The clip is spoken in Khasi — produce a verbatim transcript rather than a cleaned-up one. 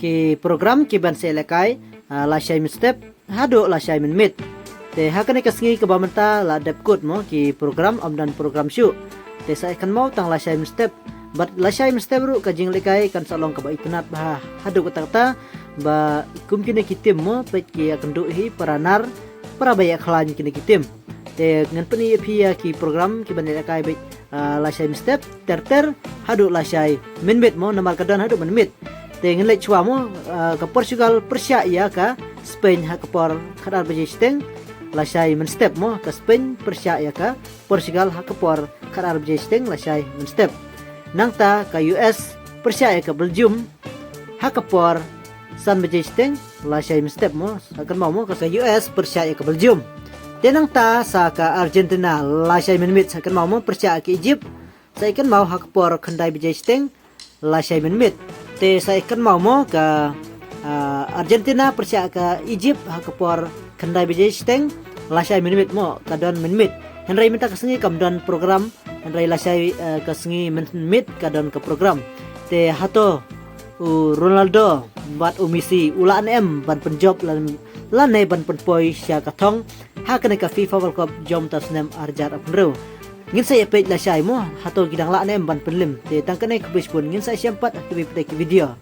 ki program ki ban sa ïalehkai, ah, lashai mynstep haduh lashai mynmiet. Te ha kane ka sngi kaba mynta la dep kut mo, ki program ym don program shuh. Te sa ïakynmaw tang lashai mynstep. Bad lashai mynstep ruh ka jingïalehkai kan sa long kaba itynnad bha haduh katta katta ba kum kine ki tim mo, peit ki ïakynduh hi para nar, para ba ïakhlaiñ kine ki tim. Te ngan pyni ïa phi ïa ki program ki ban ïalehkai beit, ah, lashai mynstep, ter ter haduh lashai mynmiet mo, namar ka don haduh mynmiet. Te ngin leit shuwa mo, ah, ka Portugal pyrshah ïa ka Spain ha ka por khatar baje shiteng lashai mynstep mo, ka Spain pyrshah ïa ka Portugal ha ka por khatar baje shiteng lashai mynstep. Nangta ka U S pyrshah ïa ka Belgium ha ka por san baje shiteng lashai mynstep mo, sa kynmaw mo, ka U S pyrshah ïa ka Belgium. Te nangta sa ka Argentina lashai mynmiet, sa kynmaw mo, pyrshah ïa ka Egypt, sa kynmaw ha ka por khyndai baje shiteng lashai mynmiet. Te sa kynmaw mo, ka, ah, Argentina pyrshah ïa ka Egypt ha ka por khyndai baje shiteng lashai mynmiet mo, ka don mynmiet. Hynrei mynta ka sngi kam don program, hynrei lashai, eh, ka sngi mynmiet ka don ka program. Te hato u Ronaldo bad u Messi u lah ne em ban pynjop lane, lane ban pynpoi sha ka thong ha kane ka FIFA World Cup jong mynta snem arhajar arphew hynriew? Ngin sa ïa peit lashai mo, hato ki dang lah ne em ban pynlem. Te tang kane, khublei shibun, ngin sa ïashem pat ha kiwei pat ki video.